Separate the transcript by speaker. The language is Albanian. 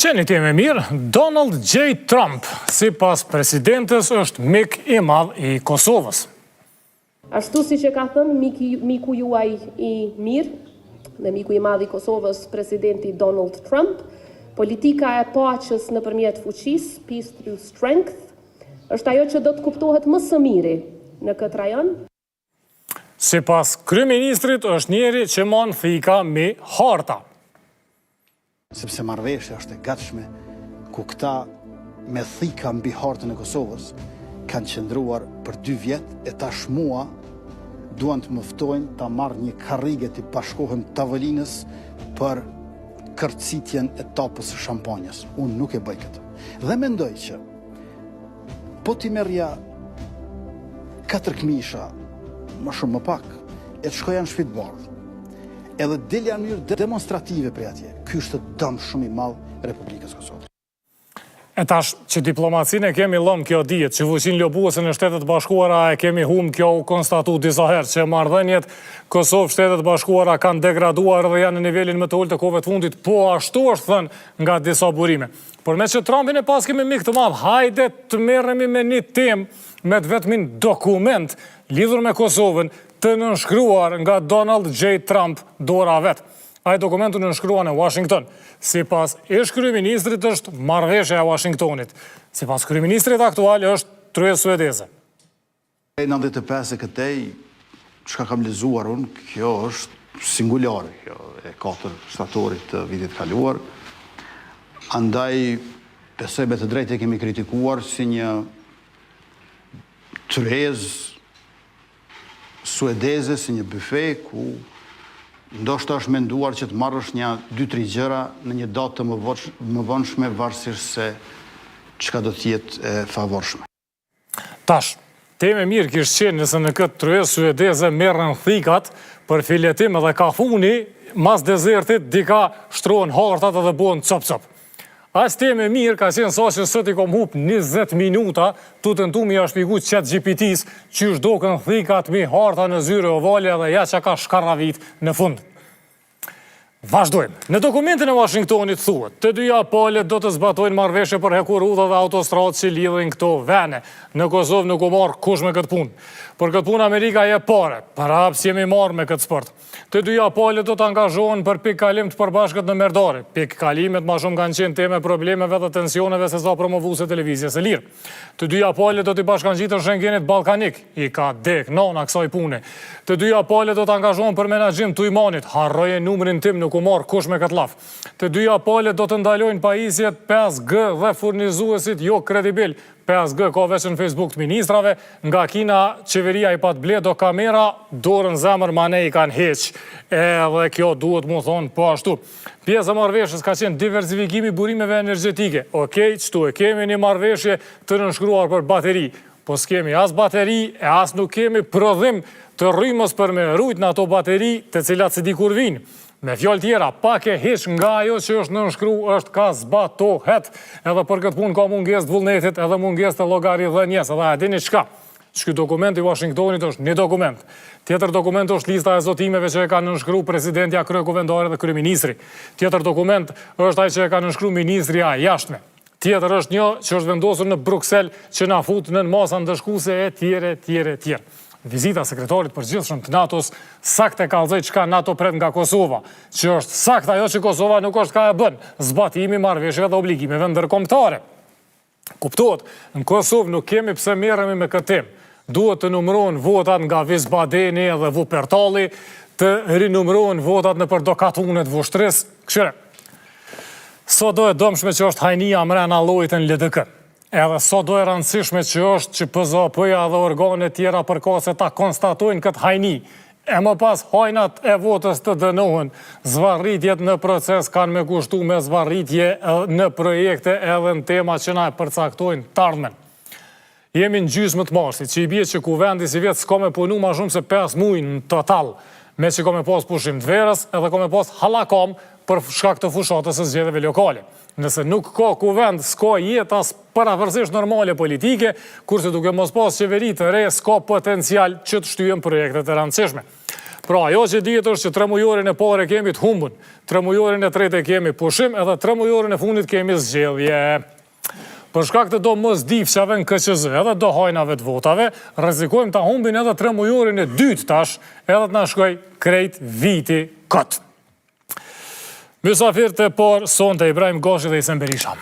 Speaker 1: Qe një temë e mirë, Donald J. Trump, sipas presidentes, është mik i madh i Kosovës.
Speaker 2: Ashtu siç e ka thënë miku juaj i mirë dhe miku i madh i Kosovës, presidenti Donald Trump, politika e paqes nëpërmjet fuqisë, peace through strength, është ajo që do të kuptohet më së miri në këtë rajon.
Speaker 1: Sipas kryeministrit është njeri që man thika mi harta.
Speaker 3: Sepse marrëveshja është e gatshme ku këta me thika mbi hartën e Kosovës kanë qëndruar për dy vjet e tash mua duan të më ftojnë ta marr një karrige t'i bashkohem tavolinës për kërcitjen e tapës së shampanjës. Unë nuk e bëj këtë. Dhe mendoj që Po t'i merrja katër këmisha, më shumë më pak, e të shkoja në Shpi të Bardhë. Edhe dilja në mënyrë demonstrative prej atje. Ky është dëm shumë i madh Republikës Kosovës.
Speaker 1: E tash, që diplomacinë e kemi llom kjo dihet, që fuqinë lobuese në Shtetet e Bashkuara e kemi hum kjo u konstatu disa herë, që marrëdhëniet Kosovë-Shtetet e Bashkuara kanë degraduar dhe janë në nivelin më të ulët të kohëve të fundit, po ashtu është thënë nga disa burime. Por meqë Trumpin e paskemi mik të madh, hajde të merremi me një temë, me të vetmin dokument lidhur me Kosovën të nënshkruar nga Donald J. Trump dora vet. Ai dokument u nënshkrua në Washington. Sipas ish-kryeministrit është marrëveshja e Washingtonit. Sipas kryeministrit aktual është tryezë suedeze.
Speaker 3: Prej 95 e këtej, çka kam lexuar unë, kjo është singulare, kjo e 4 shtatorit të vitit kaluar. Andaj, besoj me të drejtë e kemi kritikuar si një tryezë suedeze, si një byfe, ku ndoshta është menduar që të marrësh nja 2-3 gjëra në një datë të mëvonshme varësisht se çka do të jetë e favorshme.
Speaker 1: Tash, temë e mirë kish qenë nëse në këtë tryezë suedeze merren thikat për filetim edhe kafuni, mas dezertit dika shtrohen hartat edhe bohen cop-cop. Aq temë e mirë ka qenë sa që sot i kom hup 20 minuta tu tentu me ia shpjegu Chat GPT-s qysh doken thikat mi harta në zyre ovale edhe ja çka ka shkarravit në fund. Vazhdojmë. Në dokumentin e Washingtonit thuhet, të dyja palët do të zbatojnë marrëveshje për hekurudha dhe autostradë që lidhin këto vene. Në Kosovë nuk u marr kush me këtë punë. Për këtë punë Amerika jep pare, prapë s'jemi marrë me këtë sport. Të dyja palët do të angazhohen për pikëkalim të përbashkët në Merdare. Pikëkalimet ma shumë kanë qenë temë e problemeve dhe tensioneve sesa promovuese të lëvizjes së lirë. Të dyja palët do t'i bashkangjiten Shengenit Ballkanik, i ka dek nona kësaj pune. Të dyja palët do të angazhohen për menaxhim të Ujmanit, harroje numrin tim nuk u marr kush me këtë llaf. Të dyja palët do të ndalojnë pajisjet 5G dhe furnizuesit jo kredibil. 5G ka veç në Facebook të ministrave, nga Kina qeveria i pat ble do kamera, dorën n'zemër manej i kanë heq. Edhe kjo duhet mu thonë po ashtu. Pjesë e marrëveshjes ka qenë diversifikimi i burimeve energjetike. Okej, qëtu e kemi një marrëveshje të nënshkruar për bateri, po s'kemi as bateri e as nuk kemi prodhim të rrymës për me rujt në ato bateri të cilat s'e di kur vijnë. Me fjalë tjera, pak e hiç nga ajo që është nënshkru është ka zbatohet. Edhe për këtë punë ka mungesë të vullnetit edhe mungesë të llogaridhënies. Edhe a e dini çka? Ky dokument i Washingtonit është një dokument. Tjetër dokument është lista e zotimeve që e ka nënshkru presidentja kryekuvendare dhe kryeministri. Tjetër dokument është ai që e ka nënshkru ministrja e jashtme. Tjetër është një që është vendosur në Bruksel që na fut nën masa ndëshkuese e tjere, tjere, tjere. Vizita e sekretarit përgjithshëm të NATO-s saktë e kallzoi çka NATO pret nga Kosova, që është saktë ajo që Kosova nuk është ka e bën, zbatimi i marrëveshjeve dhe obligimeve ndërkombëtare. Kuptohet, në Kosovë nuk kemi pse merremi me këtë temë. Duhet të numërohen votat nga Wiesbadeni edhe Wuppertali, të rinumërohen votat nëpër do katune të Vushtrrisë. Kqyre, sado e dëmshme që është hajnia mrena llojit në LDK, edhe sado e rëndësishme që është që PZAP-ja dhe organet tjera përkatëse ta konstatojnë këtë hajni, E më pas hajnat e votës të dënohen, zvarritjet në proces kanë me kushtu me zvarritje në projekte edhe në tema që na e përcaktojnë t'ardhmen. Jemi në gjysmë të marsit, që i bie që kuvendi sivjet s'ka me punu ma shumë se 5 muj në total, meqë ka me pas pushim të verës edhe ka me pas hallakam për shkak të fushatës së zgjedhjeve lokale. Nëse nuk ka kuvend, s'ka jetë as përafërsisht normale politike, kurse duke mos pas qeveri të re, s'ka potencial që të shtyhen projektet e rëndësishme. Pra, ajo që dihet është që tremujorin e parë e kemi të humbun, tremujorin e tretë e kemi pushim edhe tremujorin e fundit kemi zgjedhje. Për shkak të do mosdifçave në KQZ edhe do hajnave të votave, rrezikojmë ta humbin edhe tremujorin e dytë tash edhe të na shkojë krejt viti kot. Mysafirët e parë sonte Ibrahim Gashi dhe Hisen Berisha.